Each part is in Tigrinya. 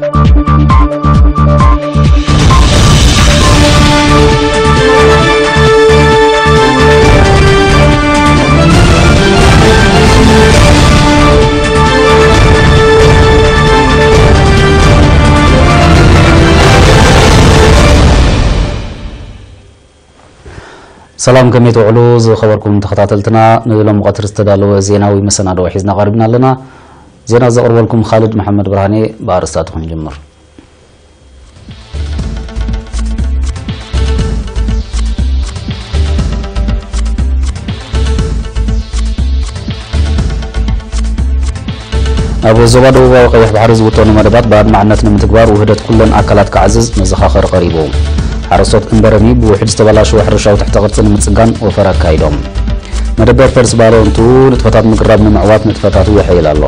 ሰላም፣ ከመይ ትውዕሉ ዝኸበርኩም ተኸታተልትና? ንሎሚ ቀትሪ ዝተዳለወ ዜናዊ መሰናድኦ ሒዝና ቀሪብና ኣለና። ዜና ዘቕርበልኩም ኻልድ መሓመድ ብርሃኔ። ብኣርእስታቱ ክንጅምር። ኣብ ዞባ ደቡባዊ ቀይሕ ባሕሪ ዝውጠኑ መደባት ብኣድማዕነት ንምትግባር ውህደት ኩለን ኣካላት ክዓዝዝ መዘኻኸሪ ቀሪቡ። ሓረስቶት እምበረሚ ብውሕድ ዝተበላሸወ ሕርሻዊ ትሕተ ቅርጺ ንምጽጋን ወፈራ ኣካይዶም። መደበር ፐርስ ባለንቱ ንጥፈታት ምግራብ ንምዕዋት ንጥፈታቱ የሐይል ኣሎ።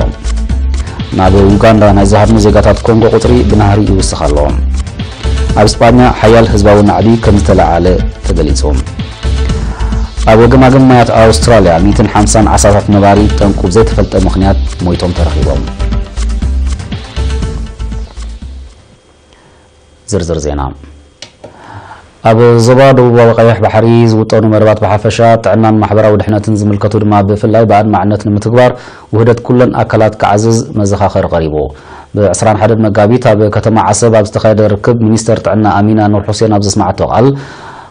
ናብ ዩጋንዳ ናይ ዝሃድሙ ዜጋታት ኮንጎ ቁጽሪ ብናህሪ ይውስኽ ኣሎ። ኣብ ስጳኛ ሓያል ህዝባዊ ናዕቢ ከም ዝተለዓለ ተገሊጹ። ኣብ ገማግም ማያት ኣውስትራልያ ሚእትን ሓምሳን ዓሳታት ነባሪ ጠንቁ ብዘይተፈልጠ ምኽንያት ሞይቶም ተረኺቦም። ዝርዝር ዜና። ኣብ ዞባ ደቡባዊ ቀይሕ ባሕሪ ዝውጠኑ መደባት ብሓፈሻ ጥዕናን ማሕበራዊ ድሕነትን ዝምልከቱ ድማ ብፍላይ ብኣድማዕነት ንምትግባር ውህደት ኩለን ኣካላት ክዓዝዝ መዘኻኸሪ ቀሪቡ። ብ ዕስራን ሓደን መጋቢት ኣብ ከተማ ዓሰብ ኣብ ዝተኻየደ ርክብ ሚኒስተር ጥዕና ኣሚና ኑር ሁሴን ኣብ ዘስማዓቶ ቃል፣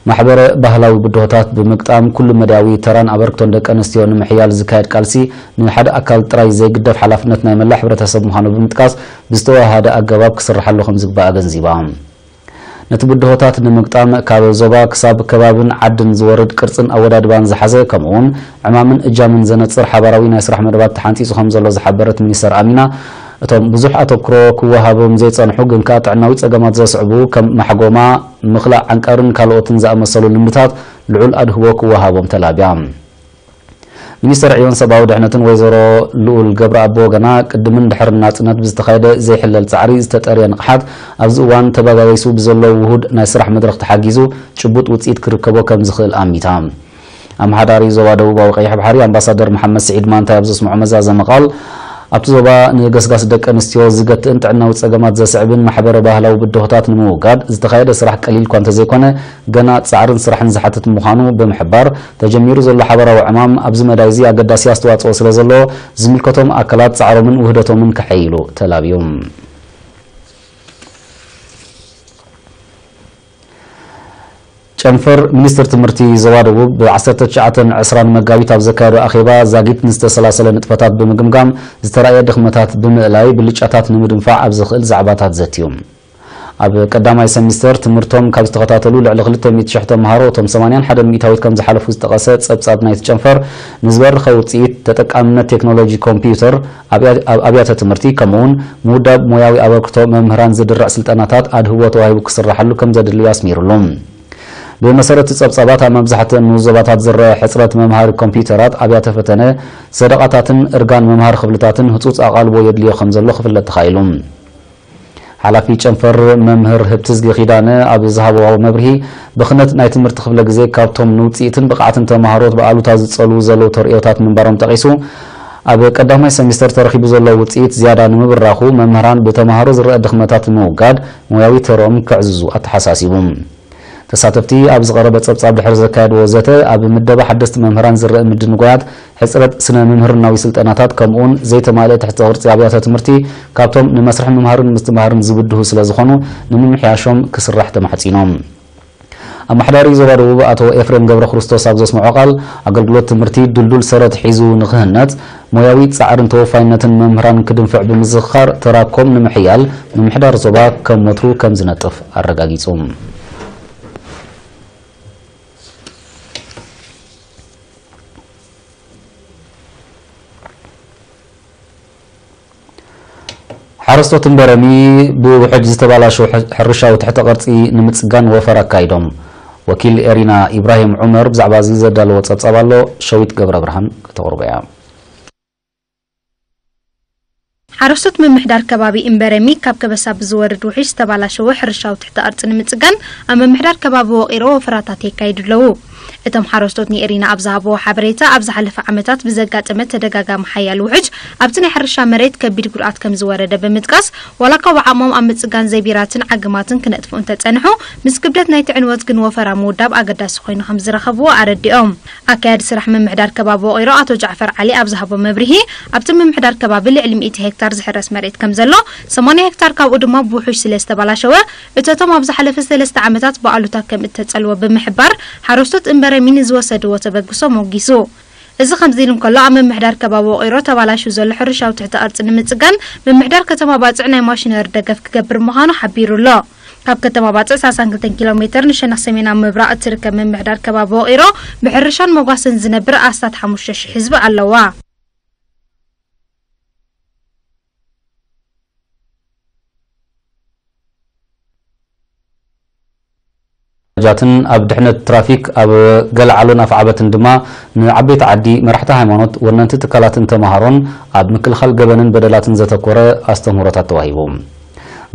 ማሕበረ ባህላዊ ብድሆታት ብምግጣም ኩሉ መዳያዊ ተራን ኣበርክቶን ደቂ ኣንስትዮ ንምሕያል ዝካየድ ቃልሲ ንሓደ ኣካል ጥራይ ዘይግደፍ ሓላፍነት ናይ መላእ ሕብረተሰብ ምዃኑ ብምጥቃስ ብዝተወሃደ ኣገባብ ክስርሓሉ ከም ዝግባእ ኣገንዚባ። ነቲ ብድሆታት ንምግጣም ካብ ዞባ ክሳብ ከባብን ዓድን ዝወርድ ቅርጽን ኣወዳድባን ዝሓዘ ከምኡውን ዕማምን እጃምን ዘነጽር ሓባራዊ ናይ ስራሕ መደባት ተሓንጺጹ ከም ዘሎ ዝሓበረት ሚኒስተር ኣሚና፣ እቶም ብዙሕ ኣተኩሮ ክወሃቦም ዘይጸንሑ ግን ከኣ ጥዕናዊ ጸገማት ዘስዕቡ ከም ማሕጎማ፣ ምኽላእ ዓንቃርን ካልኦትን ዝኣመሰሉ ልምድታት ልዑል ኣድህቦ ክወሃቦም ተላብያ። ሚኒስተር ዕዮን ሰብኣዊ ድሕነትን ወይዘሮ ልኡል ገብረኣብ ብወገና፣ ቅድምን ድሕርን ናጽነት ብዝተኻየደ ዘይሕለል ጻዕሪ ዝተጠርየ ንቕሓት ኣብዚ እዋን ተባጋጊሱ ብዘሎ ውሁድ ናይ ስራሕ መድረኽ ተሓጊዙ ጭቡጥ ውጽኢት ክርከቦ ከም ዝኽእል ኣሚታ። ኣመሓዳሪ ዞባ ደቡባዊ ቀይሕ ባሕሪ ኣምባሳደር መሓመድ ስዒድ ማንታይ ኣብ ዘስምዖ መዛዘሚ ቃል፣ ኣብቲ ዞባ ንገስጋስ ደቂ ኣንስትዮ ዝገትእን ጥዕናዊ ጸገማት ዘስዕብን ማሕበረ ባህላዊ ብድሆታት ንምውጋድ ዝተኻየደ ስራሕ ቀሊል እኳ እንተዘይኮነ፣ ገና ጻዕርን ስራሕን ዝሓትት ምዃኑ ብምሕባር፣ ተጀሚሩ ዘሎ ሓባራዊ ዕማም ኣብዚ መዳይ እዚ ኣገዳሲ ኣስተዋጽኦ ስለ ዘለዎ፣ ዝምልከቶም ኣካላት ጻዕሮምን ውህደቶምን ከሐይሉ ተላብዩ። ጨንፈር ሚኒስትር ትምህርቲ ዞባ ደቡብ ብ ዓሰርተ ትሽዓተን ዕስራን መጋቢት ኣብ ዘካየዶ ኣኼባ፣ ዛጊት ንዝተሰላሰለ ንጥፈታት ብምግምጋም፣ ዝተራእየ ድኽመታት ብምእላይ፣ ብልጫታት ንምድንፋዕ ኣብ ዘኽእል ዛዕባታት ዘትዩ። ኣብ ቀዳማይ ሰሚስተር ትምህርቶም ካብ ዝተኸታተሉ ልዕሊ ክልተ ሚእቲ ሽሕ ተምሃሮ፣ እቶም ሰማንያን ሓደን ሚእታዊት ከም ዝሓለፉ ዝጠቐሰ ጸብጻብ ናይቲ ጨንፈር፣ ንዝበረኸ ውጽኢት ተጠቃምነት ቴክኖሎጂ ኮምፒውተር ኣብያ-፣ ኣብ ኣብያተ ትምህርቲ፣ ከምኡውን ምውዳብ ሞያዊ ኣበርክቶ መምህራን ዝድርዕ ስልጠናታት ኣድህቦ ተዋሂቡ ክስራሓሉ ከም ዘድሊ ኣስሚሩሉ። ብመሰረት ጸብጻባት፣ ኣብ መብዛሕትአን ዞባታት ዝረአ ሕጽረት መምሃሪ ኮምፒውተራት፣ ኣብያተ ፈተነ፣ ሰደቓታትን እርጋን መምሃሪ ክፍልታትን ህጹጽ ኣቓልቦ የድልዮ ከም ዘሎ ክፍለጥ ተኻኢሉ። ሓላፊ ጨንፈር መምህር ህብትዝጊ ኪዳነ ኣብ ዝሃብዎ መብርሂ፣ ብኽነት ናይ ትምህርቲ ክፍለ ግዜ ካብቶም ንውጽኢትን ብቕዓትን ተምሃሮ ብኣሉታ ዝጸልዉ ዘለዉ ተርእዮታት ምንባሮም ጠቒሱ፣ ኣብ ቀዳማይ ሰሚስተር ተረኺቡ ዘሎ ውጽኢት ዝያዳ ንምብራኹ፣ መምህራን ብተምሃሮ ዝረአ ድኽመታት ንምውጋድ ሞያዊ ተርኦም ከዕዝዙ ኣተሓሳሲቡ። ተሳተፍቲ ኣብ ዝቐረበ ጸብጻብ ድሕሪ ዘካየድዎ ዘተ፣ ኣብ ምደባ ሓደስቲ መምህራን ዝረአ ምድንጓያት፣ ሕጽረት ስነ ምምህርናዊ ስልጠናታት፣ ከምኡውን ዘይተማልአ ትሕተ ቅርጺ ኣብያተ ትምህርቲ ካብቶም ንመስርሕ ምምሃርን ምስትምሃርን ዝብድሁ ስለ ዝኾኑ፣ ንምምሕያሾም ክስራሕ ተማሕጺኖም። ኣመሓዳሪ ዞባ ደቡብ ኣቶ ኤፍሬም ገብረ ክርስቶስ ኣብ ዘስምዖ ቃል፣ ኣገልግሎት ትምህርቲ ድልዱል ሰረት ሒዙ ንክህነጽ፣ ሞያዊ ጻዕርን ተወፋይነትን መምህራን ክድንፍዕ ብምዝኽኻር፣ ተራኮም ንምሕያል ምምሕዳር ዞባ ከም ወትሩ ከም ዝነጥፍ ኣረጋጊጹ። ሓረስቶት እምበረሚ ብውሕድ ዝተባላሸው ሕ-፣ ሕርሻዊ ትሕተ ቅርጺ ንምጽጋን ወፈራ ኣካይዶም። ወኪል ኤሪና ኢብራሂም ዑመር ብዛዕባ እዚ ዘዳለዎ ጸብጻብ ኣሎ፣ ሸዊት ገብረ ብርሃን ከተቕርቦ እያ። ሓረስቶት ምምሕዳር ከባቢ እምበረሚ ካብ ከበሳ ብዝወርድ ውሕጅ ዝተባላሸወ ሕርሻዊ ትሕቲ ቅርጺ ንምጽጋን ኣብ ምምሕዳር ከባቢ ወቒሮ ወፈራታት የካይዱ ኣለዉ። እቶም ሓረስቶት ንኤሪና ኣብ ዝሃብዎ ሓበሬታ፣ ኣብ ዝሓለፈ ዓመታት ብዘጋጠመ ተደጋጋሚ ሓያል ውሕጅ ኣብቲ ናይ ሕርሻ መሬት ከቢድ ጉድኣት ከም ዝወረደ ብምጥቃስ፣ ዋላ እኳ ብዓቕሞም ኣብ ምጽጋን ዘይቢራትን ዓግማትን ክነጥፉ እንተጸንሑ፣ ምስ ክብደት ናይቲ ዕንወት ግን ወፈራ ምውዳብ ኣገዳሲ ኮይኑ ከም ዝረኸብዎ ኣረዲኦም። ኣካያዲ ስራሕ ምምሕዳር ከባቢ ወቒሮ ኣቶ ጃዕፈር ዓሊ ኣብ ዝሃቦ መብርሂ፣ ኣብቲ ምምሕዳር ከባቢ ልዕሊ ሚእቲ ሄክታር ዝሕረስ መሬት ከም ዘሎ፣ ሰማንያ ሄክታር ካብኡ ድማ ብውሑጅ ስለ ዝተባላሸወ፣ እቶቶም ኣብ ዝሓለፈ ሰለስተ ዓመታት ብኣሉታ ከም እተጸልወ ብምሕባር፣ ሓረስቶት እምበረሚን ዝወሰድዎ ተበግሶ ሞጊሱ። እዚ ከምዚ ኢሉ እንከሎ፣ ኣብ ምምሕዳር ከባቢ ወቒሮ ተባላሽዩ ዘሎ ሕርሻዊ ትሕቲ ቅርጺ ንምጽጋን፣ ምምሕዳር ከተማ ባጽዕ ናይ ማሽነሪ ደገፍ ክገብር ምዃኑ ሓቢሩ ኣሎ። ካብ ከተማ ባጽዕ ሰላሳን ክልተን ኪሎ ሜተር ንሸነኽ ሰሜናዊ ምብራቕ እትርከብ ምምሕዳር ከባቢ ወቒሮ፣ ብሕርሻን መጓሰን ዝነብር ኣስታት ሓሙሽተ ሽሕ ህዝቢ ኣለዋ። ጃትን ኣብ ድሕነት ትራፊክ ኣብ ገለዓሎን ኣፍዓበትን ድማ ንዓበይቲ ዓዲ፣ መራሕቲ ሃይማኖት፣ ወነንቲ ትካላትን ተምሃሮን ኣብ ምክልኻል ገበንን በደላትን ዘተኮረ ኣስተምህሮታት ተዋሂቡ።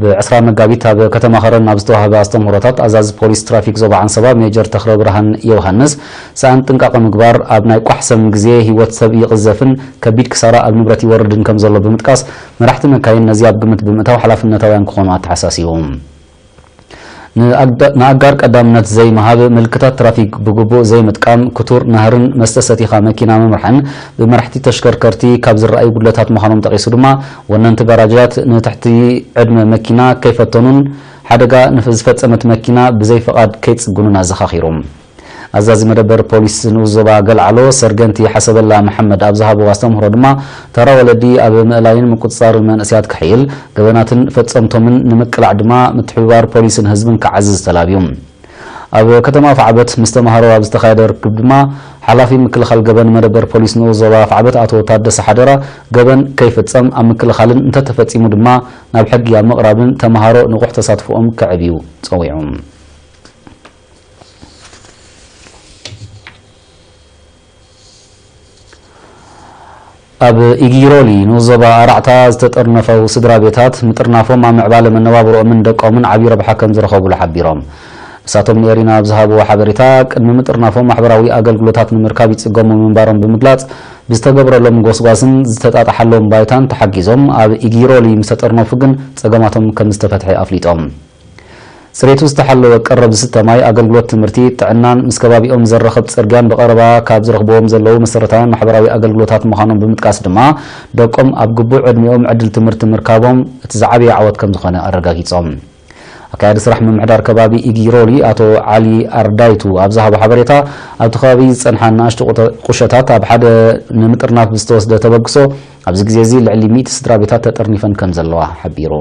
ብ ዕስራ መጋቢት ኣብ ከተማ ኸረን ኣብ ዝተዋህበ ኣስተምህሮታት፣ ኣዛዚ ፖሊስ ትራፊክ ዞባ ዓንሰባ ሜጀር ተኽለ ብርሃን ዮሃንስ፣ ሰኣን ጥንቃቐ ምግባር ኣብ ናይ ቋሕ ሰም ግዜ ህይወት ሰብ ይቕዘፍን ከቢድ ክሳራ ኣብ ንብረት ይወርድን ከም ዘሎ ብምጥቃስ፣ መራሕቲ መካይን ነዚ ኣብ ግምት ብምእታው ሓላፍነታውያን ክኾኑ ኣተሓሳሲቡ። ንኣግዳ-፣ ንኣጋር ቀዳምነት ዘይምሃብ፣ ምልክታት ትራፊክ ብግቡእ ዘይምጥቃም፣ ክቱር ናህርን መስተ ሰቲኻ መኪና ምምራሕን ብመራሕቲ ተሽከርከርቲ ካብ ዝረኣዩ ጉድለታት ምዃኖም ጠቒሱ ድማ፣ ወነንቲ ጋራጃት ንትሕቲ ዕድመ መኪና ከይፈተኑን ሓደጋ ንፍ-፣ ዝፈጸመት መኪና ብዘይፍቓድ ከይጽግኑን ኣዘኻኺሩ። ኣዛዚ መደበር ፖሊስ ንኡስ ዞባ ገልዓሎ ሰርገንቲ ሓሰበላ መሓመድ ኣብ ዝሃቦ ኣስተምህሮ ድማ፣ ተራ ወለዲ ኣብ ምእላይን ምቁጽጻርን መንእሰያት ክሕይል፣ ገበናትን ፈጸምቶምን ንምቅላዕ ድማ ምትሕብባር ፖሊስን ህዝብን ክዓዝዝ ተላብዩ። ኣብ ከተማ ኣፍዓበት ምስ ተምሃሮ ኣብ ዝተኻየደ ርክብ ድማ፣ ሓላፊ ምክልኻል ገበን መደበር ፖሊስ ንኡስ ዞባ ኣፍዓበት ኣቶ ታደሰ ሓደራ፣ ገበን ከይፍጸም ኣብ ምክልኻልን እንተተፈጺሙ ድማ ናብ ሕጊ ኣብ ምቕራብን ተምሃሮ ንቑሕ ተሳትፎኦም ከዕብዩ ጸዊዑ። ኣብ ኢጊሮሊ ንኡስ ዞባ ኣራዕታ ዝተጠርነፈው ስድራ ቤታት ምጥርናፎም ኣብ ምዕባለ መነባብሮኦምን ደቆምን ዓብዪ ረብሓ ከም ዝረኸቡሉ ሓቢሮም። ንሳቶም ንኤሪና ኣብ ዝሃብዎ ሓበሬታ፣ ቅድሚ ምጥርናፎም ማሕበራዊ ኣገልግሎታት ንምርካብ ይጽገሙ ምንባሮም ብምግላጽ፣ ብዝተገብረሎም ጎስጓስን ዝተጣጣሓሎም ባይታን ተሓጊዞም ኣብ ኢጊሮሊ ምስ ተጠርነፉ ግን ጸገማቶም ከም ዝተፈትሐ ኣፍሊጦም። ጽሬቱ ዝተሓለወ ቀረብ ዝስተ ማይ፣ ኣገልግሎት ትምህርቲ፣ ጥዕናን ምስ ከባቢኦም ዘራኽብ ጽርግያን ብቐረባ ካብ ዝረኽብዎም ዘለዉ መሰረታውያን ማሕበራዊ ኣገልግሎታት ምዃኖም ብምጥቃስ ድማ፣ ደቆም ኣብ ግቡእ ዕድሚኦም ዕድል ትምህርቲ ምርካቦም እቲ ዝዓበየ ዓወት ከም ዝኾነ ኣረጋጊጾም። ኣካያዲ ስራሕ ምምሕዳር ከባቢ ኢጊሮሊ ኣቶ ዓሊ ኣርዳይቱ ኣብ ዝሃቦ ሓበሬታ፣ ኣብቲ ከባቢ ዝጸንሓ ንኣሽቱ ቁተ-፣ ቁሸታት ኣብ ሓደ ንምጥርናፍ ብዝተወስደ ተበግሶ፣ ኣብዚ ግዜ እዚ ልዕሊ ሚእቲ ስድራ ቤታት ተጠርኒፈን ከም ዘለዋ ሓቢሩ።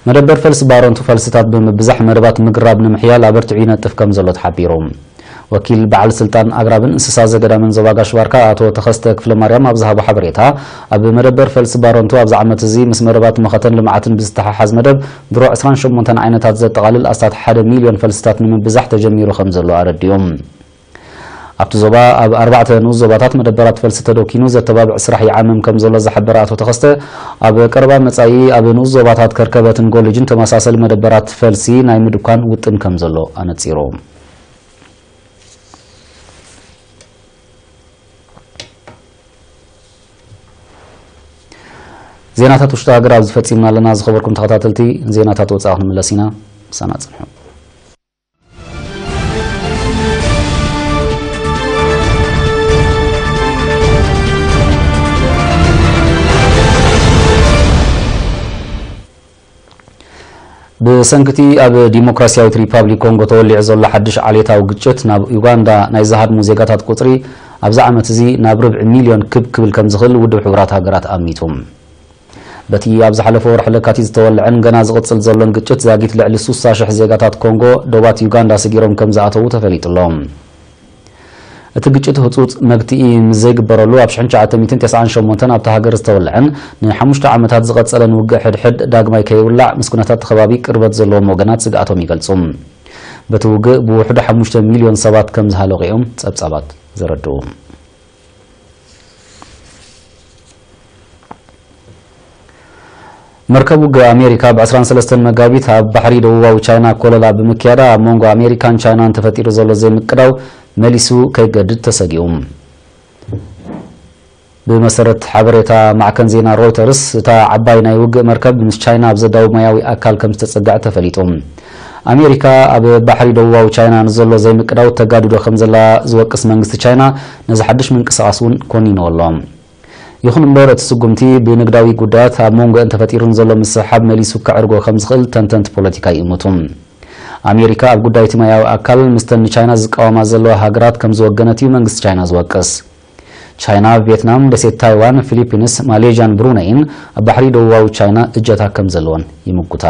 መደበር ፈልሲ ባረንቱ ፈልስታት ብምብዛሕ መደባት ምግራብ ንምሕያል ኣበርቲዑ ይነጥፍ ከም ዘሎ ተሓቢሩ። ወኪል በዓል ስልጣን ኣግራብን እንስሳ ዘገዳምን ዞባ ጋሽ ባርካ ኣቶ ተኸስተ ክፍለ ማርያም ኣብ ዝሃቦ ሓበሬታ፣ ኣብ መደበር ፈልሲ ባረንቱ ኣብዚ ዓመት እዚ ምስ መደባት መኸተን ልምዓትን ብዝተሓሓዝ መደብ ድሮ ዕስራን ሸሞንተን ዓይነታት ዘጠቓልል ኣስታት ሓደ ሚልዮን ፈልስታት ንምብዛሕ ተጀሚሩ ከም ዘሎ ኣረዲኦም። ኣብቲ ዞባ ኣብ ኣርባዕተ ንኡስ ዞባታት መደበራት ፈልሲ ተደኪኑ ዘተባብዕ ስራሕ ይዓምም ከም ዘሎ ዝሓበረ ኣቶ ተኸስተ፣ ኣብ ቀረባ መጻኢ ኣብ ንኡስ ዞባታት ከርከበትን ጎልጅን ተመሳሰሊ መደበራት ፈልሲ ናይ ምድኳን ውጥን ከም ዘሎ ኣነጺሩ። ዜናታት ውሽጢ ሃገር ኣብዚ ፈጺምና ኣለና። ዝኸበርኩም ተኸታተልቲ፣ ዜናታት ወጻኢ ክንምለስ ኢና። ምሳና ጽንሑ። ብሰንክቲ ኣብ ዲሞክራሲያዊት ሪፓብሊክ ኮንጎ ተወሊዑ ዘሎ ሓድሽ ዓሌታዊ ግጭት፣ ናብ ዩጋንዳ ናይ ዝሃድሙ ዜጋታት ቁጽሪ ኣብዚ ዓመት እዚ ናብ ርብዒ ሚልዮን ክብ ክብል ከም ዝኽእል ውድብ ሕቡራት ሃገራት ኣሚቱ። በቲ ኣብ ዝሓለፈ ወርሒ ለካቲት ዝተወልዐን ገና ዝቕጽል ዘሎን ግጭት፣ ዛጊት ልዕሊ ስሳ ሽሕ ዜጋታት ኮንጎ ዶባት ዩጋንዳ ስጊሮም ከም ዝኣተዉ ተፈሊጡ ኣሎ። እቲ ግጭት ህጹጽ መግትኢ ምስ ዘይግበረሉ፣ ኣብ ሽሕን ትሽዓተ ሚእትን ተስዓን ሸሞንተን ኣብታ ሃገር ዝተወልዐን ንሓሙሽተ ዓመታት ዝቐጸለን ውግእ ሕድሕድ ዳግማይ ከይውላዕ፣ ምስ ኩነታት እቲ ከባቢ ቅርበት ዘለዎም ወገናት ስግኣቶም ይገልጹ። በቲ ውግእ ብውሕዱ ሓሙሽተ ሚልዮን ሰባት ከም ዝሃለቑ እዮም ጸብጻባት ዘረድኡ። መርከብ ውግእ ኣሜሪካ ብ ዕስራን ሰለስተን መጋቢት ኣብ ባሕሪ ደቡባዊ ቻይና ኮለላ ብምክያዳ ኣብ መንጎ ኣሜሪካን ቻይናን ተፈጢሩ ዘሎ ዘይምቅዳው መሊሱ ከይገድድ ተሰጊኡ። ብመሰረት ሓበሬታ ማዕከን ዜና ሮይተርስ፣ እታ ዓባይ ናይ ውግእ መርከብ ምስ ቻይና ኣብ ዘዳውብ ማያዊ ኣካል ከም ዝተጸግዐ ተፈሊጡ። ኣሜሪካ ኣብ ባሕሪ ደቡባዊ ቻይና ንዘሎ ዘይምቅዳው ተጋድዶ ከም ዘላ ዝወቅስ መንግስቲ ቻይና ነዚ ሓድሽ ምንቅስቓስ እውን ኮኒንዎ ኣሎ። ይኹን እምበር እቲ ስጉምቲ ብንግዳዊ ጉዳያት ኣብ መንጎአን ተፈጢሩ ንዘሎ ምስሕሓብ መሊሱ ከዕርጎ ከም ዝኽእል ተንተንቲ ፖለቲካ ይእምቱ። ኣሜሪካ ኣብ ጉዳይ እቲ ማያዊ ኣካል ምስተን ንቻይና ዝቃወማ ዘለዋ ሃገራት ከም ዝወገነት እዩ መንግስቲ ቻይና ዝወቅስ። ቻይና፣ ቪየትናም፣ ደሴት ታይዋን፣ ፊሊፒንስ፣ ማሌዥያን ብሩነይን ኣብ ባሕሪ ደቡባዊ ቻይና እጀታ ከም ዘለወን ይምጉታ።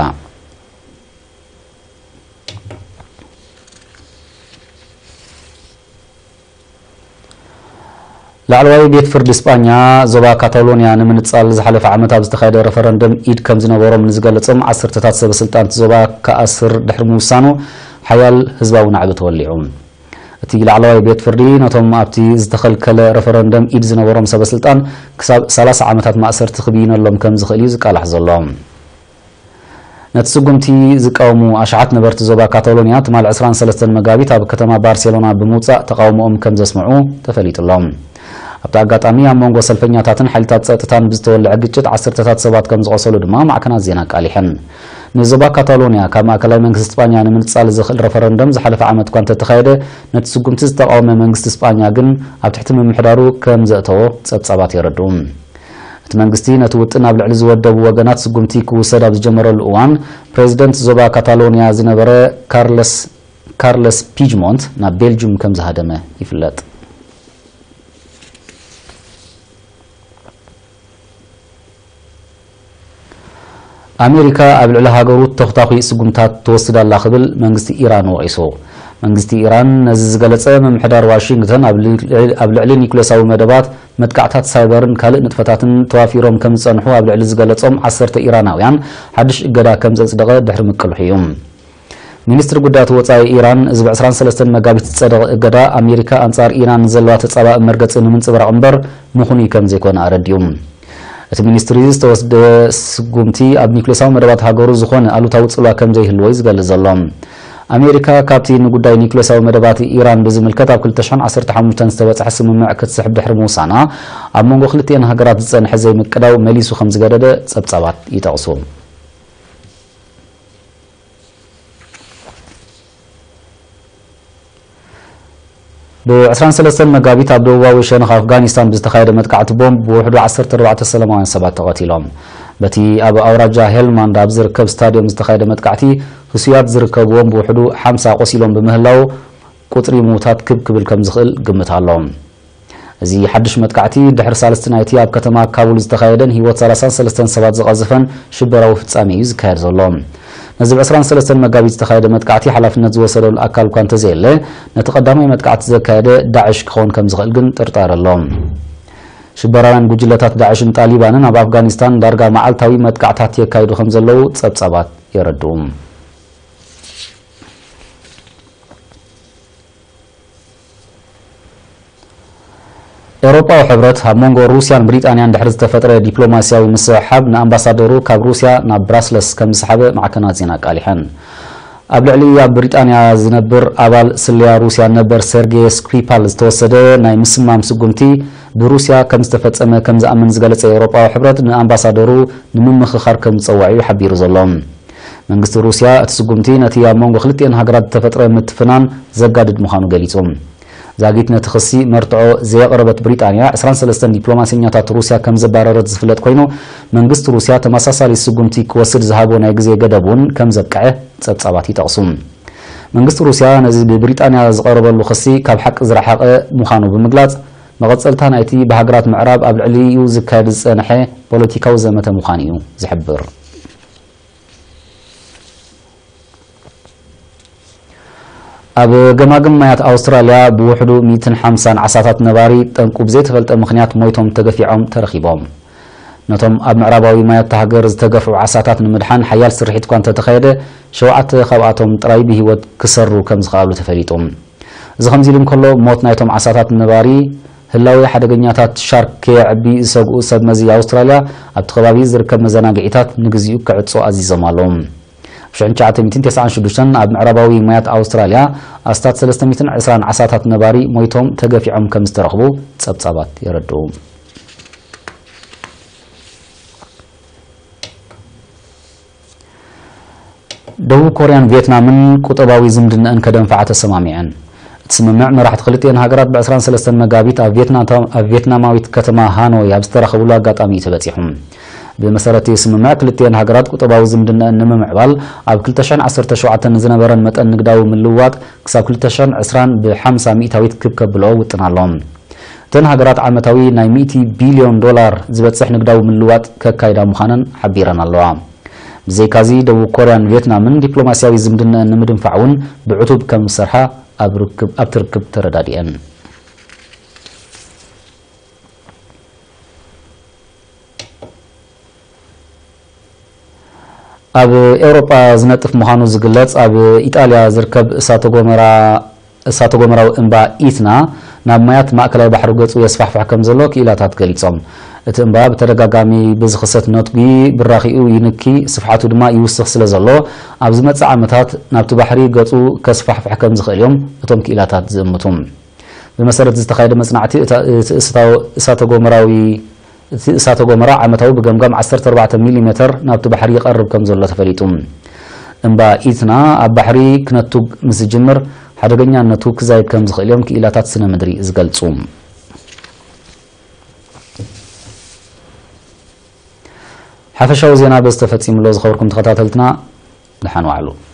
ላዕለዋይ ቤት ፍርዲ ስጳኛ ዞባ ካታሎንያ ንምንጻል ዝሓለፈ ዓመት ኣብ ዝተኻየደ ረፈረንደም ኢድ ከም ዝነበሮም ንዝገለጾም ዓሰርተታት ሰበ ስልጣን እቲ ዞባ ክኣስር ድሕሪ ምውሳኑ ሓያል ህዝባዊ ናዕቢ ተወሊዑ። እቲ ላዕለዋይ ቤት ፍርዲ ነቶም ኣብቲ ዝተኸልከለ ረፈረንደም ኢድ ዝነበሮም ሰበ ስልጣን ክሳብ ሰላሳ ዓመታት ማእሰርቲ ክብይነሎም ከም ዝኽእል እዩ ዝቃላሕ ዘሎ። ነቲ ስጉምቲ ዝቃወሙ ኣሽሓት ነበርቲ ዞባ ካታሎንያ ትማል ዕስራን ሰለስተን መጋቢት ኣብ ከተማ ባርሴሎና ብምውጻእ ተቃውሞኦም ከም ዘስምዑ ተፈሊጡ ኣሎ። ኣብቲ ኣጋጣሚ ኣብ መንጎ ሰልፈኛታትን ሓይልታት ጸጥታን ብዝተወልዐ ግጭት ዓሰርተታት ሰባት ከም ዝቆሰሉ ድማ ማዕከናት ዜና ኣቃሊሐን። ንዞባ ካታሎንያ ካብ ማእከላይ መንግስቲ ስጳኛ ንምንጻል ዘኽእል ረፈረንደም ዝሓለፈ ዓመት እኳ እንተተኻየደ፣ ነቲ ስጉምቲ ዝተቃወመ መንግስቲ ስጳኛ ግን ኣብ ትሕቲ ምምሕዳሩ ከም ዘእተዎ ጸብጻባት የረድኡ። እቲ መንግስቲ ነቲ ውጥን ኣብ ልዕሊ ዝወደቡ ወገናት ስጉምቲ ክውሰድ ኣብ ዝጀመረሉ እዋን፣ ፕሬዚደንት ዞባ ካታሎንያ ዝነበረ ካርለስ ካርለስ ፒጅሞንት ናብ ቤልጁም ከም ዝሃደመ ይፍለጥ። ኣሜሪካ ኣብ ልዕሊ ሃገሩ ተኹታኹይ ስጉምታት ትወስድ ኣላ ክብል መንግስቲ ኢራን ወቒሱ። መንግስቲ ኢራን ነዚ ዝገለጸ፣ ምምሕዳር ዋሽንግተን ኣብ ልዕሊ፣ ኣብ ልዕሊ ኒኩሌሳዊ መደባት፣ መጥቃዕታት ሳይበርን ካልእ ንጥፈታትን ተዋፊሮም ከም ዝጸንሑ ኣብ ልዕሊ ዝገለጾም ዓሰርተ ኢራናውያን ሓድሽ እገዳ ከም ዘጽደቐ ድሕሪ ምቅልሑ እዩ። ሚኒስትሪ ጉዳያት ወጻኢ ኢራን፣ እዚ ብ ዕስራን ሰለስተን መጋቢት ዝጸደቐ እገዳ ኣሜሪካ ኣንጻር ኢራን ዘለዋ ተጻባኢ መርገጺ ንምንጽብራቕ እምበር ምኹኑይ ከም ዘይኮነ ኣረዲኡ። እቲ ሚኒስትሪ ዝተወስደ ስጉምቲ ኣብ ኒኩሌሳዊ መደባት ሃገሩ ዝኾነ ኣሉታዊ ጽልዋ ከም ዘይህልዎ እዩ ዝገልጽ ዘሎ። ኣሜሪካ ካብቲ ንጉዳይ ኒኩሌሳዊ መደባት ኢራን ብዝምልከት ኣብ ክልተ ሽሕን ዓሰርተ ሓሙሽተን ዝተበጽሐ ስምምዕ ክትስሕብ ድሕሪ ምውሳና፣ ኣብ መንጎ ክልቲኤን ሃገራት ዝጸንሐ ዘይምቅዳው መሊሱ ከም ዝገደደ ጸብጻባት ይጠቕሱ። ብ ዕስራን ሰለስተን መጋቢት ኣብ ደቡባዊ ሸነኽ ኣፍጋኒስታን ብዝተኻየደ መጥቃዕቲ ቦምብ ብውሕዱ ዓሰርተ ኣርባዕተ ሰላማውያን ሰባት ተቐቲሎም። በቲ ኣብ ኣውራጃ ሄልማንድ ኣብ ዝርከብ ስታድዮም ዝተኻየደ መጥቃዕቲ፣ ህሱያት ዝርከብዎም ብውሕዱ ሓምሳ ቆሲሎም ብምህላው፣ ቁጽሪ ምዉታት ክብ ክብል ከም ዝኽእል ግምት ኣሎ። እዚ ሓድሽ መጥቃዕቲ፣ ድሕሪ ሳልስቲ ናይቲ ኣብ ከተማ ካቡል ዝተኻየደን ህይወት ሰላሳን ሰለስተን ሰባት ዝቐዘፈን ሽበራዊ ፍጻሜ እዩ ዝካየድ ዘሎ። ነዚ ብ ዕስራን ሰለስተን መጋቢት ዝተኻየደ መጥቃዕቲ ሓላፍነት ዝወሰደሉ ኣካል እኳ እንተዘየለ፣ ነቲ ቀዳማይ መጥቃዕቲ ዘካየደ ዳዕሽ ክኸውን ከም ዝኽእል ግን ጥርጣረ ኣሎ። ሽበራውያን ጉጅለታት ዳዕሽን ጣሊባንን ኣብ ኣፍጋኒስታን ዳርጋ መዓልታዊ መጥቃዕታት የካይዱ ከም ዘለዉ ጸብጻባት የረድኡ። ኤውሮጳዊ ሕብረት ኣብ መንጎ ሩስያን ብሪጣንያን ድሕሪ ዝተፈጥረ ዲፕሎማስያዊ ምስሕሓብ ንኣምባሳደሩ ካብ ሩስያ ናብ ብራስለስ ከም ዝሰሓበ ማዕከናት ዜና ኣቃሊሐን። ኣብ ልዕሊ ኣብ ብሪጣንያ ዝነብር ኣባል ስለያ ሩስያ ነበር ሴርጌ ስክሪፓል ዝተወሰደ ናይ ምስማም ስጉምቲ ብሩስያ ከም ዝተፈጸመ ከም ዝኣምን ዝገለጸ ኤውሮጳዊ ሕብረት ንኣምባሳደሩ ንምምኽኻር ከም ዝጸውዐ እዩ ሓቢሩ ዘሎ። መንግስቲ ሩስያ እቲ ስጉምቲ ነቲ ኣብ መንጎ ክልቲኤን ሃገራት ዝተፈጥረ ምትፍናን ዘጋድድ ምዃኑ ገሊጹ። ዛጊት ነቲ ክሲ መርትዖ ዘየቕረበት ብሪጣንያ፣ ዕስራን ሰለስተን ዲፕሎማሰኛታት ሩስያ ከም ዘባረረት ዝፍለጥ ኮይኑ፣ መንግስቲ ሩስያ ተመሳሳሊ ስጉምቲ ክወስድ ዝሃቦ ናይ ግዜ ገደብ እውን ከም ዘብቅዐ ጸብጻባት ይጠቕሱ። መንግስቲ ሩስያ ነዚ ብብሪጣንያ ዝቐረበሉ ክሲ ካብ ሓቂ ዝረሓቐ ምዃኑ ብምግላጽ፣ መቐጸልታ ናይቲ ብሃገራት ምዕራብ ኣብ ልዕሊኡ ዝካየድ ዝጸንሐ ፖለቲካዊ ዘመተ ምዃኑ እዩ ዝሕብር። ኣብ ገማግም ማያት ኣውስትራልያ ብውሕዱ ሚእትን ሓምሳን ዓሳታት ነባሪ ጠንቁ ብዘይተፈልጠ ምኽንያት ሞይቶም ተገፊዖም ተረኺቦም። ነቶም ኣብ ምዕራባዊ ማያት እታ ሃገር ዝተገፍዑ ዓሳታት ንምድሓን ሓያል ስርሒት እኳ እንተተኻየደ፣ ሸውዓተ ካብኣቶም ጥራይ ብህይወት ክሰሩ ከም ዝኸኣሉ ተፈሊጡ። እዚ ከምዚ ኢሉ እንከሎ፣ ሞት ናይቶም ዓሳታት ነባሪ፣ ህላዌ ሓደገኛታት ሻርክ ከየዕቢ ዝሰግኡ ሰብ መዚ ኣውስትራልያ፣ ኣብቲ ከባቢ ዝርከብ መዘናግዒታት ንግዚኡ ክዕጾ ኣዚዞም ኣለዉ። ኣብ ሽሕን ትሽዓተ ሚእትን ተስዓን ሽዱሽተን ኣብ ምዕራባዊ ማያት ኣውስትራልያ ኣስታት ሰለስተ ሚእትን ዕስራን ዓሳታት ነባሪ ሞይቶም ተገፊዖም ከም ዝተረኽቡ ጸብጻባት የረድኡ። ደቡብ ኮርያን ቪየትናምን ቁጠባዊ ዝምድነኣን ከደንፍዓ ተሰማሚዐን። እቲ ስምምዕ መራሕቲ ክልቲኤን ሃገራት ብ ዕስራን ሰለስተን መጋቢት ኣብ ቪየትና-፣ ኣብ ቪየትናማዊት ከተማ ሃኖይ ኣብ ዝተራኸብሉ ኣጋጣሚ እዩ ተበጺሑ። ብመሰረት እቲ ስምምዕ ክልቲኤን ሃገራት ቁጠባዊ ዝምድነኣን ንምምዕባል ኣብ ክልተ ሽሕን ዓሰርተ ሸውዓተን ዝነበረን መጠን ንግዳዊ ምልውዋጥ ክሳብ ክልተ ሽሕን ዕስራን ብ ሓምሳ ሚእታዊት ክብ ከብልኦ ውጥን ኣሎ። እተን ሃገራት ዓመታዊ ናይ ሚእቲ ቢልዮን ዶላር ዝበጽሕ ንግዳዊ ምልውዋጥ ከካይዳ ምዃነን ሓቢረን ኣለዋ። ብዘይካዚ ደቡብ ኮርያን ቪየትናምን ዲፕሎማስያዊ ዝምድነኣን ንምድንፋዕ እውን ብዕቱብ ከም ዝሰርሓ ኣብ ርክብ-፣ ኣብቲ ርክብ ተረዳዲአን። ኣብ ኤውሮጳ ዝነጥፍ ምዃኑ ዝግለጽ ኣብ ኢጣልያ ዝርከብ እሳተ ጎመራ፣ እሳተ ጎመራዊ እምባ ኢትና ናብ ማያት ማእከላይ ባሕሪ ገጹ የስፋሕፍሕ ከም ዘሎ ክኢላታት ገሊጾም። እቲ እምባ ብተደጋጋሚ ብዝኽሰት ነትጒ ብራኺኡ ይንኪ፣ ስፍሓቱ ድማ ይውስኽ ስለ ዘሎ፣ ኣብ ዝመጽእ ዓመታት ናብቲ ባሕሪ ገጹ ከስፋሕፍሕ ከም ዝኽእል እዮም እቶም ክኢላታት ዝእምቱ። ብመሰረት ዝተኻየደ መጽናዕቲ፣ እታ-፣ እቲ እሳተ-፣ እሳተ ጎመራዊ፣ እቲ እሳተ ጎመራ ዓመታዊ ብገምጋም ዓሰርተ ኣርባዕተ ሚሊ ሜተር ናብቲ ባሕሪ ይቐርብ ከም ዘሎ ተፈሊጡ። እምባ ኢትና ኣብ ባሕሪ ክነቱግ ምስ ዝጅምር፣ ሓደገኛነቱ ክዛይድ ከም ዝኽእል እዮም ክኢላታት ስነ ምድሪ ዝገልጹ። ሓፈሻዊ ዜና በዚ ተፈጺሙ ኣሎ። ዝኸበርኩም ተኸታተልትና፣ ደሓን ዋዕሉ።